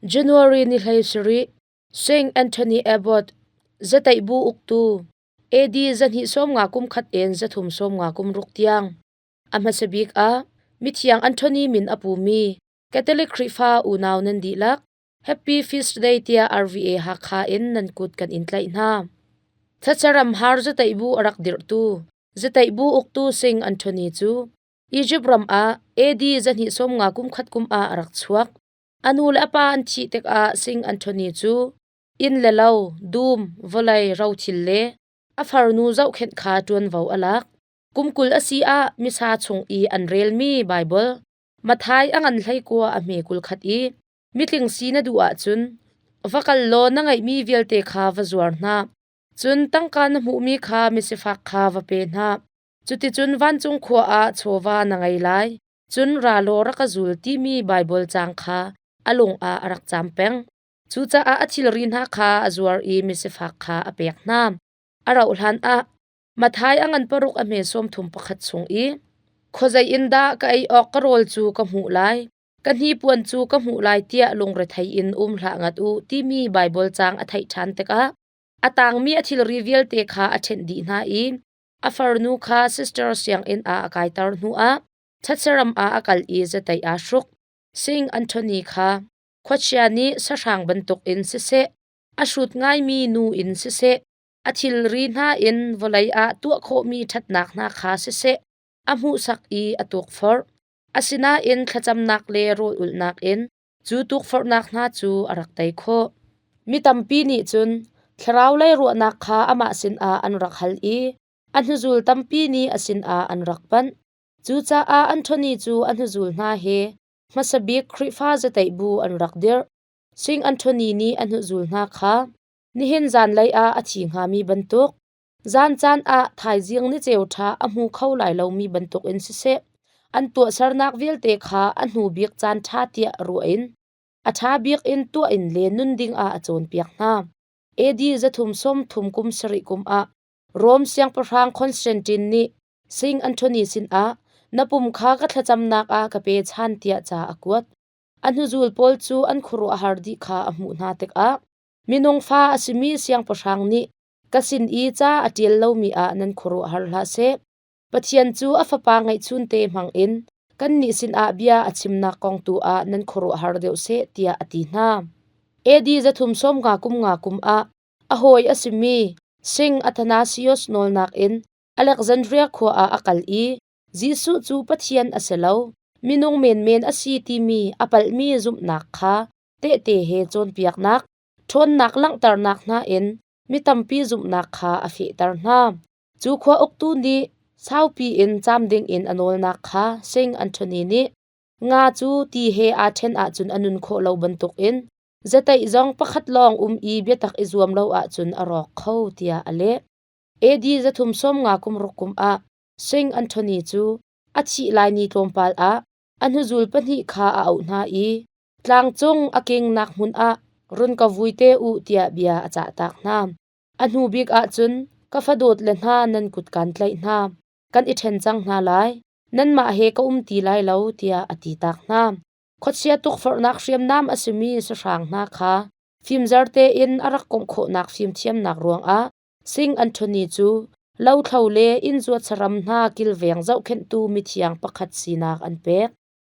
January ni 17, Saint Anthony Abbot, Zateih bu uktu, AD 250 kum khat in 350 kum ruk tiang. A hmasa bik ah Mithiang Anthony min a pumi Catholic Khrihfa unau nan dihlak Happy Feast Day tiah RVA Hakha in nan kut kan in tlaih hna. Thlacaram har zateih bu a rak dirhtu, zateih bu uktu Sing Anthony cu Egypt ram ah AD 250 kum khat kum ah a rak chuak. A nu le a pa an thih tikah Sing Anthony cu inn le lo, dum, vawlei, rothil le a farnu zohkhenh kha ṭuanvo a lak. Kum 20 a si ah Missa chung i an relmi Baibal Matthai a ngan 19 a hme 21 i mitling si na duh ahcun va kal law na ngeihmi vialte kha va zuar hna. Cun tangka na hmuhmi kha misifak kha va pe hna. Cuticun vancung khua ah chawva na ngei lai. Cun ra law rak ka zul timi Baibal caang kha a lung ah a rak caam peng. Cucaah a thilri hna kha a zuar i misifak kha a pek hna. A rauhhlan ah Matthai a ngan paruk a hme 31 chung i khuazei in dah ka ei awk ka rawl cu ka hmuh lai, ka hnipuan cu ka hmuh lai tiah lungrethei in um hlah ngat u timi Baibal caang a theih ṭhan tikah a tangmi a thilri vialte kha a ṭhenh dih hna i a farnu kha sister sianginn ah a kaiter hnuah thatsaram ah a kal i zateih aa hruk. Sing Anthony kha khuachia nih sahrang bantukin siseh, a hrut ngaimi nu in siseh, a thilri hna in vawlei ah tuah khawhmi ṭhatnak hna kha siseh, a hmuhsak i a tukforh. Asinain thlacamnak le rawl ulhnak in cu tukforhnak hna cu a rak tei khawh. Mi tampi nih cun thlarau lei ruahnak kha amah sinah an rak hal i a hnuzul tampi nih a sinah an rak panh. Cucaah Anthony cu a hnuzul hna he hmasa bik Khrihfa zateih bu an rak dirh. Sing Anthony nih a hnuzul hna kha nihin zanlei ah a thi hngami bantuk, zan caan ah thaizing ni ceu ṭha a hmu kho lai lomi bantukin siseh, an tuahsernak vialte kha a hnu bik caan ṭha tiah ruah in a ṭha bik in tuah in le nun dingah a cawnpiak hna. AD 330 kum sarih kum ah Rom siangpahrang Constantine nih Sing Anthony sinah na pum kha ka thlacamnak ah ka pe chan tiah ca a kuat. A hnuzul pawl cu an khuaruahhar dih kha a hmuh hna tikah minung fa a simi siangpahrang nih ka sin i ca a ṭial lomi ah nan khuaruahhar hlah seh. Pathian cu a fapa ngeihchunte hmangin kannih sinah bia a chimnak kong tu ah nan khuaruahhar deuh seh tiah a ti hna. AD 350 kum nga kum ah a hawi a simi Sing Athanasius nawlnak in Alexandria khua ah a kal i Jesuh cu Pathian a si lo, minung menmen a si timi a palhmi zumhnak kha tehte he cawnpiaknak, ṭhawnnak langhternak hna in mi tampi zumhnak kha a fehter hna. Cu khua uktu nih saupi in caam dingin a nawlnak kha Sing Anthony nih nga cu ti he aa ṭhen ahcun a nun khawh lo bantukin zateih zong pakhat lawng um i biatak i zuam lo ahcun a rawk kho tiah a leh. AD 350 kum ruk kum ah Sing Anthony cu a thih lai ni tlawmpal ah a hnuzul pahnih kha a auh hna i tlangcung a kingnak hmun ah run ka vui te u tiah bia a cahtak hna. A hnu bik ahcun ka fadawt le hna nan kut kaan tlaih hna. Kan i ṭhen cang hna lai. Nanmah he ka um ti lai lo tiah a ti tak hna. Khuachia tukforhnak hriamnam a simi sahrang hna kha fimzer tein a rak komh khawhnak fimthiamnak ruangah Sing Anthony cu lothlo le inn zuat saram hna kilveng zohkhenhtu mithiang pakhat sinak an pek.